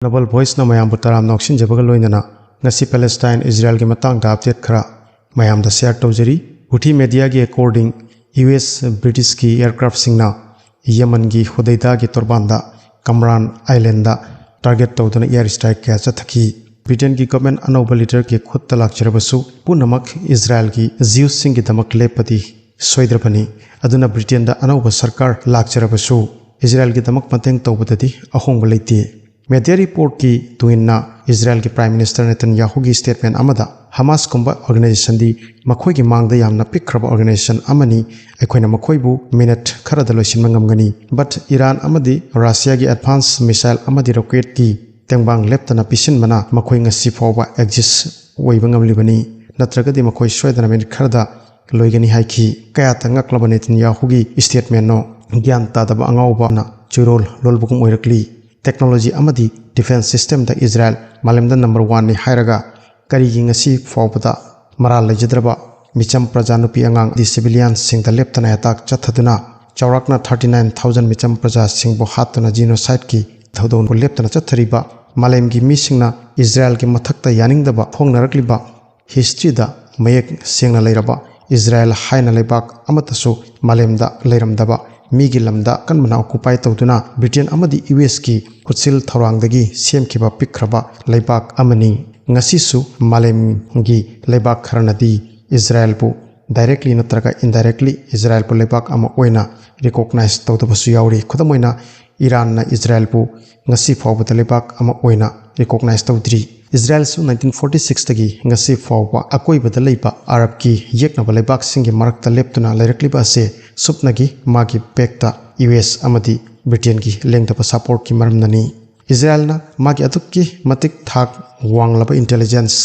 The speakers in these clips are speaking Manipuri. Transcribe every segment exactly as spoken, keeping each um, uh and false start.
Global Voice ꯅ ꯃꯌꯥꯝꯕꯨ ꯇꯔꯥꯝꯅ ꯑꯣꯛꯁꯤꯟꯖꯕꯒ ꯂꯣꯏꯅꯅ ꯉꯁꯤ Palestine Israel ꯒꯤ ꯃꯇꯥꯡꯗ update ꯈꯔ ꯃꯌꯥꯝꯗ share ꯇꯧꯖꯔꯤ꯫ Houthi media ꯒꯤ according, U S British ꯀꯤ aircraft ꯁꯤꯡꯅ Yemen ꯒꯤ ꯍꯨꯗꯩꯗꯥꯒꯤ ꯇꯣꯔꯕꯥꯟꯗ ꯀꯝꯔꯥꯟ Island ꯗ target ꯇꯧꯗꯨꯅ air strike ꯀꯌꯥ ꯆꯠꯊꯈꯤ꯫ Britain ꯒꯤ government ꯑꯅꯧꯕ leader ꯒꯤ ꯈꯨꯠꯇ ꯂꯥꯛꯆꯔꯕꯁꯨ ꯄꯨꯝꯅꯃꯛ Israel ꯒꯤ Jews ꯁꯤꯡꯒꯤꯗꯃꯛ ꯂꯦꯞꯄꯗꯤ ꯁꯣꯏꯗ꯭ꯔꯕꯅꯤ꯫ ꯑꯗꯨꯅ Britain ꯗ ꯑꯅꯧꯕ ꯁꯔꯀꯥꯔ ꯂꯥꯛꯆꯔꯕꯁꯨ Israel ꯒꯤꯗꯃꯛ ꯃꯇꯦꯡ ꯇꯧꯕꯗꯗꯤ ꯑꯍꯣꯡꯕ ꯂꯩꯇꯦ꯫ Media report ꯀꯤ ꯇꯨꯡꯏꯟꯅ Israel ꯒꯤ Prime Minister Netanyahu ꯒꯤ statement ꯑꯃꯗ Hamas ꯀꯨꯝꯕ organization ꯗꯤ ꯃꯈꯣꯏꯒꯤ ꯃꯥꯡꯗ ꯌꯥꯝꯅ ꯄꯤꯛꯈ꯭ꯔꯕ organization ꯑꯃꯅꯤ, ꯑꯩꯈꯣꯏꯅ ꯃꯈꯣꯏꯕꯨ minute ꯈꯔꯗ ꯂꯣꯏꯁꯤꯟꯕ ꯉꯝꯒꯅꯤ꯫ But Iran ꯑꯃꯗꯤ Russia ꯒꯤ advance missile ꯑꯃꯗꯤ rocket ꯀꯤ ꯇꯦꯡꯕꯥꯡ ꯂꯦꯞꯇꯅ ꯄꯤꯁꯤꯟꯕꯅ ꯃꯈꯣꯏ ꯉꯁꯤ ꯐꯥꯎꯕ exist ꯑꯣꯏꯕ ꯉꯝꯂꯤꯕꯅꯤ꯫ ꯅꯠꯇ꯭ꯔꯒꯗꯤ ꯃꯈꯣꯏ ꯁꯣꯏꯗꯅ minute ꯈꯔꯗ ꯂꯣꯏꯒꯅꯤ ꯍꯥꯏꯈꯤ꯫ ꯀꯌꯥꯇ ꯉꯛꯂꯕ Netanyahu ꯒꯤ statement ꯅꯣ꯫ ꯒ꯭ꯌꯥꯟ ꯇꯥꯗꯕ ꯑꯉꯥꯎꯕꯅ ꯆꯨꯔꯣꯜ ꯂꯣꯜꯕꯒꯨꯝ ꯑꯣꯏꯔꯛꯂꯤ꯫ Technology ꯑꯃꯗꯤ defense system ꯗ Israel ꯃꯥꯂꯦꯝꯗ number one ꯅꯤ ꯍꯥꯏꯔꯒ ꯀꯔꯤꯒꯤ ꯉꯁꯤ ꯐꯥꯎꯕꯗ ꯃꯔꯥꯜ ꯂꯩꯖꯗ꯭ꯔꯕ ꯃꯤꯆꯝ ꯄ꯭ꯔꯖꯥ ꯅꯨꯄꯤ ꯑꯉꯥꯡ ꯑꯃꯗꯤ civilian ꯁꯤꯡꯗ ꯂꯦꯞꯇꯅ attack ꯆꯠꯊꯗꯨꯅ ꯆꯥꯎꯔꯥꯛꯅ thirty nine thousand ꯃꯤꯆꯝ ꯄ꯭ꯔꯖꯥꯁꯤꯡꯕꯨ ꯍꯥꯠꯇꯨꯅ genocide ꯀꯤ ꯊꯧꯗꯣꯡꯕꯨ ꯂꯦꯞꯇꯅ ꯆꯠꯊꯔꯤꯕ ꯃꯥꯂꯦꯝꯒꯤ ꯃꯤꯁꯤꯡꯅ Israel ꯒꯤ ꯃꯊꯛꯇ ꯌꯥꯅꯤꯡꯗꯕ ꯐꯣꯡꯅꯔꯛꯂꯤꯕ history ꯗ ꯃꯌꯦꯛ ꯁꯦꯡꯅ ꯂꯩꯔꯕ Israel ꯍꯥꯏꯅ ꯂꯩꯕꯥꯛ ꯑꯃꯠꯇꯁꯨ ꯃꯥꯂꯦꯝꯗ ꯂꯩꯔꯝꯗꯕ ꯃꯤꯒꯤ ꯂꯝꯗ ꯑꯀꯟꯕꯅ occupy ꯇꯧꯗꯨꯅ Britain ꯑꯃꯗꯤ U S ꯀꯤ ꯈꯨꯠꯁꯤꯜ ꯊꯧꯔꯥꯡꯗꯒꯤ ꯁꯦꯝꯈꯤꯕ ꯄꯤꯛꯈ꯭ꯔꯕ ꯂꯩꯕꯥꯛ ꯑꯃꯅꯤ꯫ ꯉꯁꯤꯁꯨ ꯃꯥꯂꯦꯝꯒꯤ ꯂꯩꯕꯥꯛ ꯈꯔꯅꯗꯤ Israel ꯕꯨ directly ꯅꯠꯇ꯭ꯔꯒ indirectly Israel ꯕꯨ ꯂꯩꯕꯥꯛ ꯑꯃ ꯑꯣꯏꯅ recognize ꯇꯧꯗꯕꯁꯨ ꯌꯥꯎꯔꯤ꯫ ꯈꯨꯗꯝ ꯑꯣꯏꯅ, Iran ꯅ Israel ꯕꯨ ꯉꯁꯤ ꯐꯥꯎꯕꯗ ꯂꯩꯕꯥꯛ ꯑꯃ ꯑꯣꯏꯅ recognize ꯇꯧꯗ꯭ꯔꯤ꯫ Israel ꯁꯨ nineteen forty six ꯇꯒꯤ ꯉꯁꯤ ꯐꯥꯎꯕ ꯑꯀꯣꯏꯕꯗ ꯂꯩꯕ Arab ꯀꯤ ꯌꯦꯛꯅꯕ ꯂꯩꯕꯥꯛꯁꯤꯡꯒꯤ ꯃꯔꯛꯇ ꯂꯦꯞꯇꯨꯅ ꯂꯩꯔꯛꯂꯤꯕ ꯑꯁꯦ ꯁꯨꯞꯅꯒꯤ ꯃꯥꯒꯤ back ꯇ U S ꯑꯃꯗꯤ Britain ꯒꯤ ꯂꯦꯡꯗꯕ support ꯀꯤ ꯃꯔꯝꯅꯅꯤ꯫ Israel ꯅ ꯃꯥꯒꯤ ꯑꯗꯨꯛꯀꯤ ꯃꯇꯤꯛ ꯊꯥꯛ ꯋꯥꯡꯂꯕ intelligence,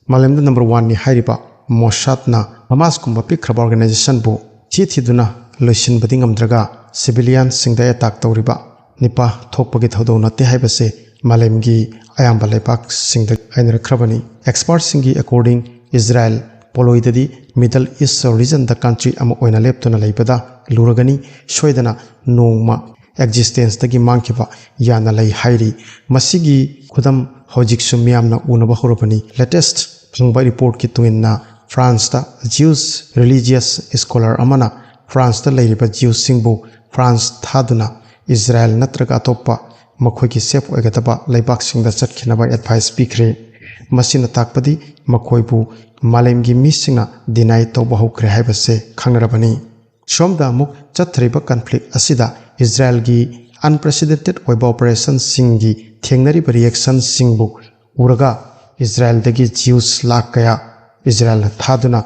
ꯃꯥꯂꯦꯝꯗ number one ꯅꯤ ꯍꯥꯏꯔꯤꯕ Mossad ꯅ Hamas ꯀꯨꯝꯕ ꯄꯤꯛꯈ꯭ꯔꯕ organization ꯕꯨ ꯊꯤ ꯊꯤꯗꯨꯅ ꯂꯣꯏꯁꯤꯟꯕꯗꯤ ꯉꯝꯗ꯭ꯔꯒ civilian ꯁꯤꯡꯗ attack ꯇꯧꯔꯤꯕ ꯅꯤꯄꯥ ꯊꯣꯛꯄꯒꯤ ꯊꯧꯗꯧ ꯅꯠꯇꯦ ꯍꯥꯏꯕꯁꯦ ꯃꯥꯂꯦꯝꯒꯤ ꯑꯌꯥꯝꯕ ꯂꯩꯕꯥꯛꯁꯤꯡꯗ ꯍꯥꯏꯅꯔꯛꯈ꯭ꯔꯕꯅꯤ꯫ Expert ꯁꯤꯡꯒꯤ according, Israel ꯄꯣꯂꯣꯏꯗꯗꯤ Middle East region ꯗ country ꯑꯃ ꯑꯣꯏꯅ ꯂꯦꯞꯇꯨꯅ ꯂꯩꯕꯗ ꯂꯨꯔꯒꯅꯤ꯫ ꯁꯣꯏꯗꯅ ꯅꯣꯡꯃ ꯑꯦꯛꯖꯤꯁꯇꯦꯟꯁꯇꯒꯤ ꯃꯥꯡꯈꯤꯕ ꯌꯥꯅ ꯂꯩ ꯍꯥꯏꯔꯤ꯫ ꯃꯁꯤꯒꯤ ꯈꯨꯗꯝ ꯍꯧꯖꯤꯛꯁꯨ ꯃꯤꯌꯥꯝꯅ ꯎꯅꯕ ꯍꯧꯔꯕꯅꯤ꯫ ꯂꯦꯇꯦꯁ ꯐꯪꯕ ꯔꯤꯄꯣꯔꯠꯀꯤ ꯃꯇꯨꯡ ꯏꯟꯅ ꯐ꯭ꯔꯥꯟꯁꯇ ꯖ꯭ꯌꯨꯁ ꯔꯤꯂꯤꯖꯤꯌꯁ ꯁ꯭ꯀꯣꯂꯔ ꯑꯃꯅ ꯐ꯭ꯔꯥꯟꯁꯇ ꯂꯩꯔꯤꯕ ꯖ꯭ꯌꯨꯁꯁꯤꯡꯕꯨ ꯐ꯭ꯔꯥꯟꯁ ꯊꯥꯗꯨꯅ ꯏꯖꯔꯥꯌꯦꯜ ꯅꯠꯇ꯭ꯔꯒ ꯑꯇꯣꯞꯄ ꯃꯈꯣꯏꯒꯤ ꯁꯦꯐ ꯑꯣꯏꯒꯗꯕ ꯂꯩꯕꯥꯛꯁꯤꯡꯗ ꯆꯠꯈꯤꯅꯕ ꯑꯦꯗꯚꯥꯏꯁ ꯄꯤꯈ꯭ꯔꯦ꯫ ꯃꯁꯤꯅ ꯇꯥꯛꯄꯗꯤ ꯃꯈꯣꯏꯕꯨ ꯃꯥꯂꯦꯝꯒꯤ ꯃꯤꯁꯤꯡꯅ ꯗꯤꯅꯥꯏ ꯇꯧꯕ ꯍꯧꯈ꯭ꯔꯦ ꯍꯥꯏꯕꯁꯦ ꯈꯪꯅꯔꯕꯅꯤ꯫ ꯁꯣꯝꯗ ꯑꯃꯨꯛ ꯆꯠꯊꯔꯤꯕ ꯀꯟꯐ꯭ꯂꯤꯛ ꯑꯁꯤꯗ ꯏꯖꯔꯥꯌꯦꯜꯒꯤ ꯑꯟꯄ꯭ꯔꯦꯁꯤꯗꯦꯟꯇꯦꯠ ꯑꯣꯏꯕ ꯑꯣꯄꯔꯦꯁꯟꯁꯤꯡꯒꯤ ꯊꯦꯡꯅꯔꯤꯕ ꯔꯤꯌꯦꯛꯁꯟꯁꯤꯡꯕꯨ ꯎꯔꯒ ꯏꯖꯔꯥꯌꯦꯜꯗꯒꯤ ꯖ꯭ꯌꯨꯁ ꯂꯥꯈ ꯀꯌꯥ ꯏꯖꯔꯥꯌꯦꯜꯅ ꯊꯥꯗꯨꯅ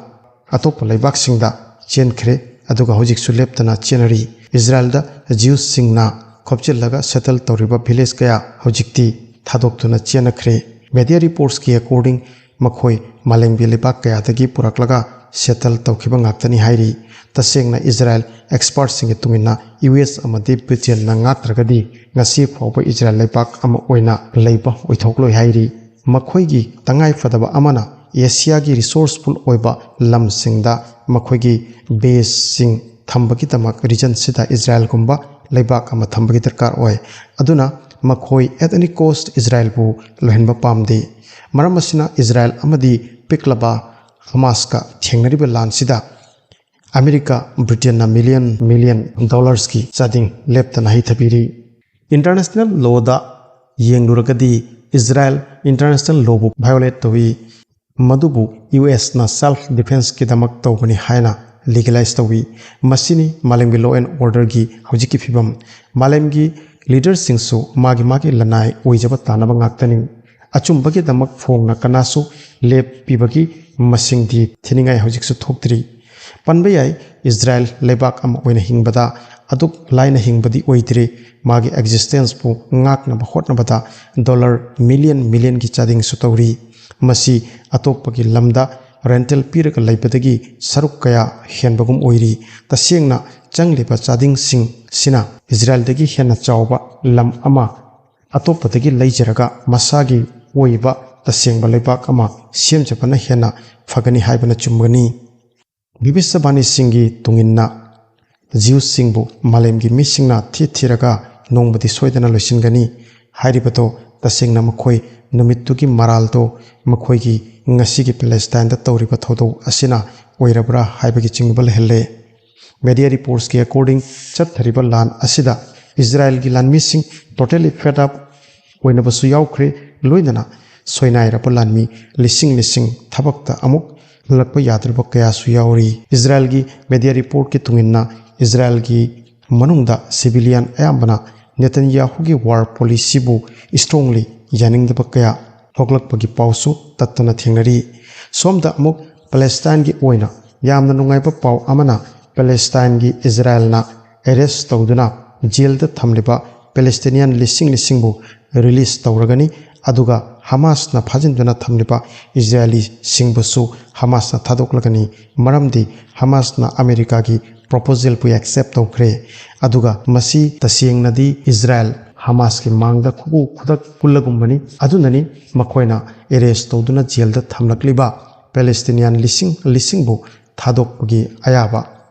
ꯑꯇꯣꯞꯄ ꯂꯩꯕꯥꯛꯁꯤꯡꯗ ꯆꯦꯟꯈ꯭ꯔꯦ, ꯑꯗꯨꯒ ꯍꯧꯖꯤꯛꯁꯨ ꯂꯦꯞꯇꯅ ꯆꯦꯟꯅꯔꯤ꯫ ꯏꯖꯔꯥꯌꯦꯜꯗ ꯖ꯭ꯌꯨꯁꯁꯤꯡꯅ ꯈꯣꯞꯆꯤꯜꯂꯒ ꯁꯦꯇꯜ ꯇꯧꯔꯤꯕ ꯚꯤꯂꯦꯖ ꯀꯌꯥ ꯍꯧꯖꯤꯛꯇꯤ ꯊꯥꯗꯣꯛꯇꯨꯅ ꯆꯦꯟꯅꯈ꯭ꯔꯦ꯫ ꯃꯦꯗꯤꯌꯥ ꯔꯤꯄꯣꯔꯠꯁꯀꯤ ꯑꯦꯀꯣꯔꯗꯤꯡ ꯃꯈꯣꯏ ꯃꯥꯂꯦꯝꯒꯤ ꯂꯩꯕꯥꯛ ꯀꯌꯥꯗꯒꯤ ꯄꯨꯔꯛꯂꯒ ꯁꯦꯇꯜ ꯇꯧꯈꯤꯕ ꯉꯥꯛꯇꯅꯤ ꯍꯥꯏꯔꯤ꯫ ꯇꯁꯦꯡꯅ ꯏꯖꯔꯥꯌꯦꯜ ꯑꯦꯛꯁꯄꯥꯔꯠꯁꯤꯡꯒꯤ ꯃꯇꯨꯡ ꯏꯟꯅ ꯌꯨ ꯑꯦꯁ ꯑꯃꯗꯤ ꯕ꯭ꯔꯤꯇꯦꯟꯅ ꯉꯥꯛꯇ꯭ꯔꯒꯗꯤ ꯉꯁꯤ ꯐꯥꯎꯕ ꯏꯖꯔꯥꯌꯦꯜ ꯂꯩꯕꯥꯛ ꯑꯃ ꯑꯣꯏꯅ ꯂꯩꯕ ꯑꯣꯏꯊꯣꯛꯂꯣꯏ ꯍꯥꯏꯔꯤ꯫ ꯃꯈꯣꯏꯒꯤ ꯇꯉꯥꯏ ꯐꯗꯕ ꯑꯃꯅ ꯑꯦꯁꯤꯌꯥꯒꯤ ꯔꯤꯁꯣꯔꯁꯐꯨꯜ ꯑꯣꯏꯕ ꯂꯝꯁꯤꯡꯗ ꯃꯈꯣꯏꯒꯤ ꯕꯦꯁꯁꯤꯡ ꯊꯝꯕꯒꯤꯗꯃꯛ ꯔꯤꯖꯟꯁꯤꯗ ꯏꯖꯔꯥꯌꯦꯜꯒꯨꯝꯕ ꯂꯩꯕꯥꯛ ꯑꯃ ꯊꯝꯕꯒꯤ ꯗꯔꯀꯥꯔ ꯑꯣꯏ꯫ ꯑꯗꯨꯅ ꯃꯈꯣꯏ at any cost ꯏꯖꯔꯥꯌꯦꯜꯕꯨ ꯂꯣꯏꯍꯟꯕ ꯄꯥꯝꯗꯦ꯫ ꯃꯔꯝ ꯑꯁꯤꯅ ꯏꯖꯔꯥꯌꯦꯜ ꯑꯃꯗꯤ ꯄꯤꯛꯂꯕ ꯍꯃꯥꯁꯀ ꯊꯦꯡꯅꯔꯤꯕ ꯂꯥꯟꯁꯤꯗ ꯑꯃꯦꯔꯤꯀꯥ, ꯕ꯭ꯔꯤꯇꯦꯟꯅ ꯃꯤꯂꯤꯌꯟ ꯃꯤꯂꯤꯌꯟ ꯗꯣꯂꯔꯁꯀꯤ ꯆꯥꯗꯤꯡ ꯂꯦꯞꯇꯅ ꯍꯩꯊꯕꯤꯔꯤ꯫ ꯏꯟꯇꯔꯅꯦꯁꯅꯦꯜ ꯂꯣꯗ ꯌꯦꯡꯂꯨꯔꯒꯗꯤ ꯏꯖꯔꯥꯌꯦꯜ ꯏꯟꯇꯔꯅꯦꯁꯅꯦꯜ ꯂꯣꯕꯨ ꯚꯥꯏꯑꯣꯂꯦꯠ ꯇꯧꯏ꯫ ꯃꯗꯨꯕꯨ ꯌꯨ ꯑꯦꯁꯅ ꯁꯦꯜꯐ ꯗꯤꯐꯦꯟꯁꯀꯤꯗꯃꯛ ꯇꯧꯕꯅꯤ ꯍꯥꯏꯅ ꯂꯤꯒꯦꯂꯥꯏꯖ ꯇꯧꯏ꯫ ꯃꯁꯤꯅꯤ ꯃꯥꯂꯦꯝꯒꯤ law and orderꯒꯤ ꯍꯧꯖꯤꯛꯀꯤ ꯐꯤꯕꯝ꯫ ꯃꯥꯂꯦꯝꯒꯤ ꯂꯤꯗꯔꯁꯤꯡꯁꯨ ꯃꯥꯒꯤ ꯃꯥꯒꯤ ꯂꯅꯥꯏ ꯑꯣꯏꯖꯕ ꯇꯥꯟꯅꯕ ꯉꯥꯛꯇꯅꯤ꯫ ꯑꯆꯨꯝꯕꯒꯤꯗꯃꯛ ꯐꯣꯡꯅ ꯀꯅꯥꯁꯨ ꯂꯦꯞꯄꯤꯕꯒꯤ ꯃꯁꯤꯡꯗꯤ ꯊꯤꯅꯤꯡꯉꯥꯏ ꯍꯧꯖꯤꯛꯁꯨ ꯊꯣꯛꯇ꯭ꯔꯤ꯫ ꯄꯟꯕ ꯌꯥꯏ, ꯏꯖꯔꯥꯌꯦꯜ ꯂꯩꯕꯥꯛ ꯑꯃ ꯑꯣꯏꯅ ꯍꯤꯡꯕꯗ ꯑꯗꯨꯛ ꯂꯥꯏꯅ ꯍꯤꯡꯕꯗꯤ ꯑꯣꯏꯗ꯭ꯔꯤ꯫ ꯃꯥꯒꯤ ꯑꯦꯛꯖꯤꯁꯇꯦꯟꯁꯄꯨ ꯉꯥꯛꯅꯕ ꯍꯣꯠꯅꯕꯗ ꯗꯣꯂꯔ ꯃꯤꯂꯤꯌꯟ ꯃꯤꯂꯤꯌꯟꯒꯤ ꯆꯥꯗꯤꯡꯁꯨ ꯇꯧꯔꯤ꯫ ꯃꯁꯤ ꯑꯇꯣꯞꯄꯒꯤ ꯂꯝꯗ ꯔꯦꯟꯇꯦꯜ ꯄꯤꯔꯒ ꯂꯩꯕꯗꯒꯤ ꯁꯔꯨꯛ ꯀꯌꯥ ꯍꯦꯟꯕꯒꯨꯝ ꯑꯣꯏꯔꯤ꯫ ꯇꯁꯦꯡꯅ ꯆꯪꯂꯤꯕ ꯆꯥꯗꯤꯡꯁꯤꯡꯁꯤꯅ ꯏꯖꯔꯥꯌꯦꯜꯗꯒꯤ ꯍꯦꯟꯅ ꯆꯥꯎꯕ ꯂꯝ ꯑꯃ ꯑꯇꯣꯞꯄꯗꯒꯤ ꯂꯩꯖꯔꯒ ꯃꯁꯥꯒꯤ ꯑꯣꯏꯕ ꯇꯁꯦꯡꯕ ꯂꯩꯕꯥꯛ ꯑꯃ ꯁꯦꯝꯖꯕꯅ ꯍꯦꯟꯅ ꯐꯒꯅꯤ ꯍꯥꯏꯕꯅ ꯆꯨꯝꯒꯅꯤ꯫ ꯚꯕꯤꯁ꯭ꯌꯕꯥꯅꯤꯁꯤꯡꯒꯤ ꯇꯨꯡꯏꯟꯅ ꯖꯤꯎꯁꯁꯤꯡꯕꯨ ꯃꯥꯂꯦꯝꯒꯤ ꯃꯤꯁꯤꯡꯅ ꯊꯤ ꯊꯤꯔꯒ ꯅꯣꯡꯃꯗꯤ ꯁꯣꯏꯗꯅ ꯂꯣꯏꯁꯤꯟꯒꯅꯤ ꯍꯥꯏꯔꯤꯕꯗꯣ ꯇꯁꯦꯡꯅ ꯃꯈꯣꯏ ꯅꯨꯃꯤꯠꯇꯨꯒꯤ ꯃꯔꯥꯜꯗꯣ ꯃꯈꯣꯏꯒꯤ ꯉꯁꯤꯒꯤ ꯄꯦꯂꯦꯁꯇꯥꯏꯟꯗ ꯇꯧꯔꯤꯕ ꯊꯧꯗꯣꯛ ꯑꯁꯤꯅ ꯑꯣꯏꯔꯕ꯭ꯔꯥ ꯍꯥꯏꯕꯒꯤ ꯆꯤꯡꯅꯕ ꯂꯩꯍꯜꯂꯦ꯫ Media reportsꯀꯤ according ꯆꯠꯊꯔꯤꯕ ꯂꯥꯟ ꯑꯁꯤꯗ ꯏꯖꯔꯥꯏꯜꯒꯤ ꯂꯥꯟꯃꯤꯁꯤꯡ totally fed up ꯑꯣꯏꯅꯕꯁꯨ ꯌꯥꯎꯈ꯭ꯔꯦ, ꯂꯣꯏꯅꯅ ꯁꯣꯏꯅꯥꯏꯔꯕ ꯂꯥꯟꯃꯤ ꯂꯤꯁꯤꯡ ꯂꯤꯁꯤꯡ ꯊꯕꯛꯇ ꯑꯃꯨꯛ ꯍꯜꯂꯛꯄ ꯌꯥꯗ꯭ꯔꯕ ꯀꯌꯥꯁꯨ ꯌꯥꯎꯔꯤ꯫ ꯏꯖꯔꯥꯏꯜꯒꯤ media reportꯀꯤ ꯇꯨꯡꯏꯟꯅ ꯏꯖꯔꯥꯏꯜꯒꯤ ꯃꯅꯨꯡꯗ civilian ꯑꯌꯥꯝꯕꯅ ꯅꯦꯇꯟꯌꯥꯍꯨꯒꯤ war policyꯕꯨ strongly ꯌꯥꯅꯤꯡꯗꯕ ꯀꯌꯥ ꯊꯣꯛꯂꯛꯄꯒꯤ ꯄꯥꯎꯁꯨ ꯇꯠꯇꯅ ꯊꯦꯡꯅꯔꯤ꯫ ꯁꯣꯝꯗ ꯑꯃꯨꯛ ꯄꯦꯂꯦꯁꯇꯥꯏꯟꯒꯤ ꯑꯣꯏꯅ ꯌꯥꯝꯅ ꯅꯨꯡꯉꯥꯏꯕ ꯄꯥꯎ ꯑꯃꯅ ꯄꯦꯂꯦꯁꯇꯥꯏꯟꯒꯤ ꯏꯖꯔꯥꯏꯜꯅ arrest ꯇꯧꯗꯨꯅ ꯖꯦꯜꯗ ꯊꯝꯂꯤꯕ ꯄꯦꯂꯦꯁꯇꯤꯅꯤꯌꯥꯟ ꯂꯤꯁꯤꯡ ꯂꯤꯁꯤꯡꯕꯨ release ꯇꯧꯔꯒꯅꯤ, ꯑꯗꯨꯒ ꯍꯃꯥꯁꯅ ꯐꯥꯖꯤꯟꯗꯨꯅ ꯊꯝꯂꯤꯕ ꯏꯖꯔꯥꯏꯂꯤꯁꯤꯡꯕꯨꯁꯨ ꯍꯃꯥꯁꯅ ꯊꯥꯗꯣꯛꯂꯒꯅꯤ, ꯃꯔꯝꯗꯤ ꯍꯃꯥꯁꯅ ꯑꯃꯦꯔꯤꯀꯥꯒꯤ proposalꯕꯨ accept ꯇꯧꯈ꯭ꯔꯦ꯫ ꯑꯗꯨꯒ ꯃꯁꯤ ꯇꯁꯦꯡꯅꯗꯤ ꯏꯖꯔꯥꯏꯜ ꯍꯃꯥꯁꯀꯤ ꯃꯥꯡꯗ ꯈꯨꯕꯨ ꯈꯨꯗꯛ ꯀꯨꯜꯂꯒꯨꯝꯕꯅꯤ꯫ ꯑꯗꯨꯅꯅꯤ ꯃꯈꯣꯏꯅ arrest ꯇꯧꯗꯨꯅ ꯖꯦꯜꯗ ꯊꯝꯂꯛꯂꯤꯕ ꯄꯦꯂꯦꯁꯇꯤꯅꯤꯌꯥꯟ ꯂꯤꯁꯤꯡ ꯂꯤꯁꯤꯡꯕꯨ ꯊꯥꯗꯣꯛꯄꯒꯤ ꯑꯌꯥꯕ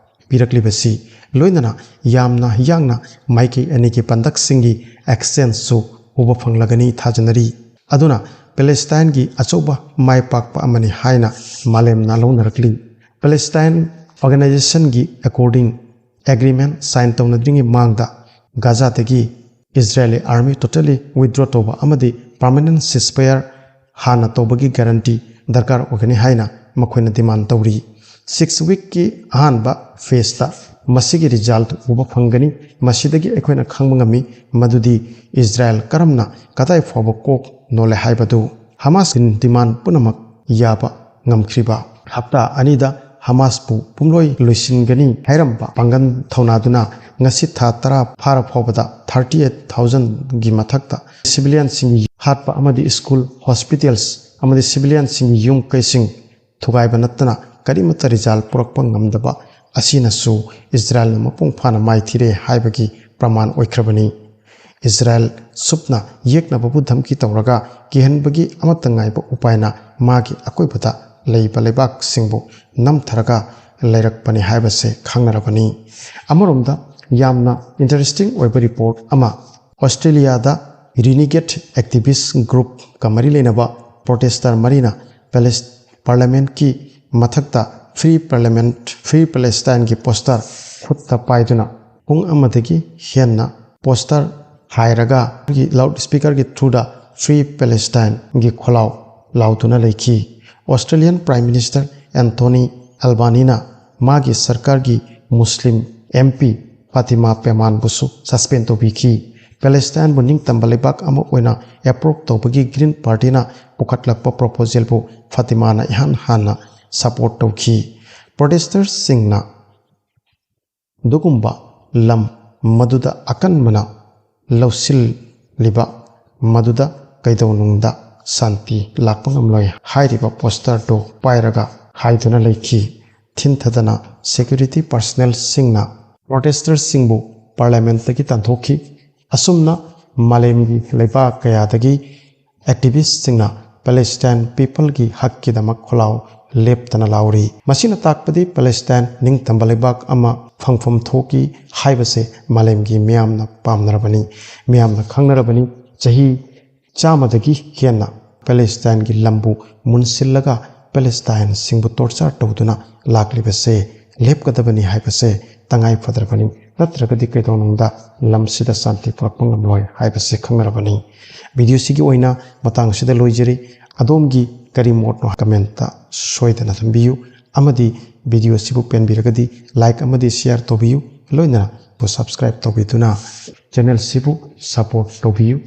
ꯄꯤꯔꯛꯂꯤꯕꯁꯤ꯫ ꯂꯣꯏꯅꯅ ꯌꯥꯝꯅ ꯌꯥꯡꯅ ꯃꯥꯏꯀꯩ ꯑꯅꯤꯒꯤ ꯄꯟꯗꯛꯁꯤꯡꯒꯤ exchangeꯁꯨ ꯎꯕ ꯐꯪꯂꯒꯅꯤ ꯊꯥꯖꯅꯔꯤ꯫ ꯑꯗꯨꯅ ꯄꯦꯂꯦꯁꯇꯥꯏꯟꯒꯤ ꯑꯆꯧꯕ ꯃꯥꯏ ꯄꯥꯛꯄ ꯑꯃꯅꯤ ꯍꯥꯏꯅ ꯃꯥꯂꯦꯝꯅ ꯂꯧꯅꯔꯛꯂꯤ꯫ Palestine Organizationꯒꯤ according agreement sign ꯇꯧꯅꯗ꯭ꯔꯤꯉꯩ ꯃꯃꯥꯡꯗ ꯒꯥꯖꯥꯗꯒꯤ Israeli army totally withdraw ꯇꯧꯕ ꯑꯃꯗꯤ permanent ceasefire ꯍꯥꯟꯅ ꯇꯧꯕꯒꯤ guarantee ꯗꯔꯀꯥꯔ ꯑꯣꯏꯒꯅꯤ ꯍꯥꯏꯅ ꯃꯈꯣꯏꯅ demand ꯇꯧꯔꯤ꯫ Six weekꯀꯤ ꯑꯍꯥꯟꯕ phaseꯇ ꯃꯁꯤꯒꯤ result ꯎꯕ ꯐꯪꯒꯅꯤ꯫ ꯃꯁꯤꯗꯒꯤ ꯑꯩꯈꯣꯏꯅ ꯈꯪꯕ ꯉꯝꯃꯤ ꯃꯗꯨꯗꯤ ꯏꯖꯔꯥꯏꯜ ꯀꯔꯝꯅ ꯀꯗꯥꯏ ꯐꯥꯎꯕ ꯀꯣꯛ ꯅꯣꯜꯂꯦ ꯍꯥꯏꯕꯗꯨ꯫ ꯍꯃꯥꯁꯀꯤ demand ꯄꯨꯝꯅꯃꯛ ꯌꯥꯕ ꯉꯝꯈ꯭ꯔꯤꯕ꯫ ꯍꯞꯇꯥ ꯑꯅꯤꯗ ꯍꯃꯥꯁꯄꯨ ꯄꯨꯝꯂꯣꯏ ꯂꯣꯏꯁꯤꯟꯒꯅꯤ ꯍꯥꯏꯔꯝꯕ ꯄꯥꯡꯒꯜ ꯊꯧꯅꯥꯗꯨꯅ ꯉꯁꯤ ꯊꯥ ꯇꯔꯥ ꯐꯥꯔ ꯐꯥꯎꯕꯗ thirty eight thousandꯒꯤ ꯃꯊꯛꯇ civilianꯁꯤꯡꯒꯤ ꯍꯥꯠꯄ ꯑꯃꯗꯤ school, hospitals ꯑꯃꯗꯤ civilianꯁꯤꯡꯒꯤ ꯌꯨꯝ ꯀꯩꯁꯤꯡ ꯊꯨꯒꯥꯏꯕ ꯅꯠꯇꯅ ꯀꯔꯤꯃꯠꯇ result ꯄꯨꯔꯛꯄ ꯉꯝꯗꯕ ꯑꯁꯤꯅꯁꯨ ꯏꯖꯔꯥꯏꯜꯅ ꯃꯄꯨꯡ ꯐꯥꯅ ꯃꯥꯏꯊꯤꯔꯦ ꯍꯥꯏꯕꯒꯤ ꯄ꯭ꯔꯃꯥꯟ ꯑꯣꯏꯈ꯭ꯔꯕꯅꯤ꯫ ꯏꯖꯔꯥꯏꯜ ꯁꯨꯞꯅ ꯌꯦꯛꯅꯕꯕꯨ ꯙꯝꯀꯤ ꯇꯧꯔꯒ ꯀꯤꯍꯟꯕꯒꯤ ꯑꯃꯠꯇ ꯉꯥꯏꯕ ꯎꯄꯥꯏꯅ ꯃꯥꯒꯤ ꯑꯀꯣꯏꯕꯗ ꯂꯩꯕ ꯂꯩꯕꯥꯛꯁꯤꯡꯕꯨ ꯅꯝꯊꯔꯒ ꯂꯩꯔꯛꯄꯅꯤ ꯍꯥꯏꯕꯁꯦ ꯈꯪꯅꯔꯕꯅꯤ꯫ ꯑꯃꯔꯣꯝꯗ ꯌꯥꯝꯅ ꯏꯟꯇꯔꯦꯁꯇꯤꯡ ꯑꯣꯏꯕ ꯔꯤꯄꯣꯔꯠ ꯑꯃ, ꯑꯣꯁꯇ꯭ꯔꯦꯂꯤꯌꯥꯗ ꯔꯤꯅꯤꯒꯦꯠ ꯑꯦꯛꯇꯤꯚꯤꯁ ꯒ꯭ꯔꯨꯞꯀ ꯃꯔꯤ ꯂꯩꯅꯕ ꯄ꯭ꯔꯣꯇꯦꯁꯇꯔ ꯃꯔꯤꯅ ꯄꯦꯂꯦꯁ-, ꯄꯥꯔꯂꯤꯌꯥꯃꯦꯟꯠꯀꯤ ꯃꯊꯛꯇ "Free Parliament, Free Palestine"ꯒꯤ ꯄꯣꯁꯇꯔ ꯈꯨꯠꯇ ꯄꯥꯏꯗꯨꯅ ꯄꯨꯡ ꯑꯃꯗꯒꯤ ꯍꯦꯟꯅ ꯄꯣꯁꯇꯔ ꯍꯥꯏꯔꯒ ꯂꯥꯎꯗ ꯁ꯭ꯄꯤꯀꯔꯒꯤ ꯊ꯭ꯔꯨꯗ "Free Palestine"ꯒꯤ ꯈꯣꯜꯂꯥꯎ ꯂꯥꯎꯗꯨꯅ ꯂꯩꯈꯤ꯫ ꯑꯣꯁꯇ꯭ꯔꯦꯂꯤꯌꯥꯟ ꯄ꯭ꯔꯥꯏꯝ ꯃꯤꯅꯤꯁꯇꯔ ꯑꯦꯟꯊꯣꯅꯤ ꯑꯦꯜꯕꯥꯅꯤꯅ ꯃꯥꯒꯤ ꯁꯔꯀꯥꯔꯒꯤ ꯃꯨꯁꯂꯤꯝ ꯑꯦꯝ ꯄꯤ ꯐꯥꯇꯤꯃꯥ ꯄꯦꯃꯥꯟꯕꯨꯁꯨ ꯁꯁꯄꯦꯟ ꯇꯧꯕꯤꯈꯤ꯫ ꯄꯦꯂꯦꯁꯇꯥꯏꯟꯕꯨ ꯅꯤꯡꯇꯝꯕ ꯂꯩꯕꯥꯛ ꯑꯃ ꯑꯣꯏꯅ ꯑꯦꯄ꯭ꯔꯨꯚ ꯇꯧꯕꯒꯤ ꯒ꯭ꯔꯤꯟ ꯄꯥꯔꯇꯤꯅ ꯄꯨꯈꯠꯂꯛꯄ ꯄ꯭ꯔꯣꯄꯣꯖꯦꯜꯕꯨ ꯐꯥꯇꯤꯃꯥꯅ ꯏꯍꯥꯟ ꯍꯥꯟꯅ ꯁꯄꯣꯔꯠ ꯇꯧꯈꯤ꯫ ꯄ꯭ꯔꯣꯇꯦꯁꯇꯔꯁꯤꯡꯅ ꯑꯗꯨꯒꯨꯝꯕ ꯂꯝ ꯃꯗꯨꯗ ꯑꯀꯟꯕꯅ ꯂꯧꯁꯤꯜꯂꯤꯕ ꯃꯗꯨꯗ ꯀꯩꯗꯧꯅꯨꯡꯗ ꯁꯥꯟꯇꯤ ꯂꯥꯛꯄ ꯉꯝꯂꯣꯏ ꯍꯥꯏꯔꯤꯕ ꯄꯣꯁꯇꯔꯗꯨ ꯄꯥꯏꯔꯒ ꯍꯥꯏꯗꯨꯅ ꯂꯩꯈꯤ꯫ ꯊꯤꯟꯊꯗꯅ ꯁꯦꯀ꯭ꯌꯨꯔꯤꯇꯤ ꯄꯥꯔꯁꯅꯦꯜꯁꯤꯡꯅ ꯄ꯭ꯔꯣꯇꯦꯁꯇꯔꯁꯤꯡꯕꯨ ꯄꯥꯔꯂꯤꯌꯥꯃꯦꯟꯠꯇꯒꯤ ꯇꯥꯟꯊꯣꯛꯈꯤ꯫ ꯑꯁꯨꯝꯅ ꯃꯥꯂꯦꯝꯒꯤ ꯂꯩꯕꯥꯛ ꯀꯌꯥꯗꯒꯤ ꯑꯦꯛꯇꯤꯚꯤꯁ꯭ꯠꯁꯤꯡꯅ ꯄꯦꯂꯦꯁꯇꯥꯏꯟ ꯄꯤꯄꯜꯒꯤ ꯍꯛꯀꯤꯗꯃꯛ ꯈꯣꯜꯂꯥꯎ ꯂꯦꯞꯇꯅ ꯂꯥꯎꯔꯤ꯫ ꯃꯁꯤꯅ ꯇꯥꯛꯄꯗꯤ ꯄꯦꯂꯦꯁꯇꯥꯏꯟ ꯅꯤꯡꯇꯝꯕ ꯂꯩꯕꯥꯛ ꯑꯃ ꯐꯪꯐꯝ ꯊꯣꯛꯏ ꯍꯥꯏꯕꯁꯦ ꯃꯥꯂꯦꯝꯒꯤ ꯃꯤꯌꯥꯝꯅ ꯄꯥꯝꯅꯔꯕꯅꯤ, ꯃꯤꯌꯥꯝꯅ ꯈꯪꯅꯔꯕꯅꯤ꯫ ꯆꯍꯤ ꯆꯥꯝꯃꯗꯒꯤ ꯍꯦꯟꯅ ꯄꯦꯂꯦꯁꯇꯥꯏꯟꯒꯤ ꯂꯝꯕꯨ ꯃꯨꯟꯁꯤꯜꯂꯒ ꯄꯦꯂꯦꯁꯇꯥꯏꯟꯁꯤꯡꯕꯨ ꯇꯣꯔꯆꯔ ꯇꯧꯗꯨꯅ ꯂꯥꯛꯂꯤꯕꯁꯦ ꯂꯦꯞꯀꯗꯕꯅꯤ ꯍꯥꯏꯕꯁꯦ ꯇꯉꯥꯏ ꯐꯗ꯭ꯔꯕꯅꯤ꯫ ꯅꯠꯇ꯭ꯔꯒꯗꯤ ꯀꯩꯗꯧꯅꯨꯡꯗ ꯂꯝꯁꯤꯗ ꯁꯥꯟꯇꯤ ꯄꯨꯔꯛꯄ ꯉꯝꯂꯣꯏ ꯍꯥꯏꯕꯁꯦ ꯈꯪꯅꯔꯕꯅꯤ꯫ ꯚꯤꯗꯤꯑꯣꯁꯤꯒꯤ ꯑꯣꯏꯅ ꯃꯇꯥꯡꯁꯤꯗ ꯂꯣꯏꯖꯔꯤ꯫ ꯑꯗꯣꯝꯒꯤ ꯀꯔꯤ ꯃꯣꯠꯅꯣ ꯀꯃꯦꯟꯠꯇ ꯁꯣꯏꯗꯅ ꯊꯝꯕꯤꯌꯨ꯫ ꯑꯃꯗꯤ ꯚꯤꯗꯤꯑꯣꯁꯤꯕꯨ ꯄꯦꯟꯕꯤꯔꯒꯗꯤ ꯂꯥꯏꯛ ꯑꯃꯗꯤ ꯁꯤꯌꯥꯔ ꯇꯧꯕꯤꯌꯨ꯫ ꯂꯣꯏꯅꯅ ꯁꯕꯁꯀ꯭ꯔꯥꯏꯕ ꯇꯧꯕꯤꯗꯨꯅ ꯆꯦꯅꯦꯜꯁꯤꯕꯨ ꯁꯄꯣꯔꯠ ꯇꯧꯕꯤꯌꯨ꯫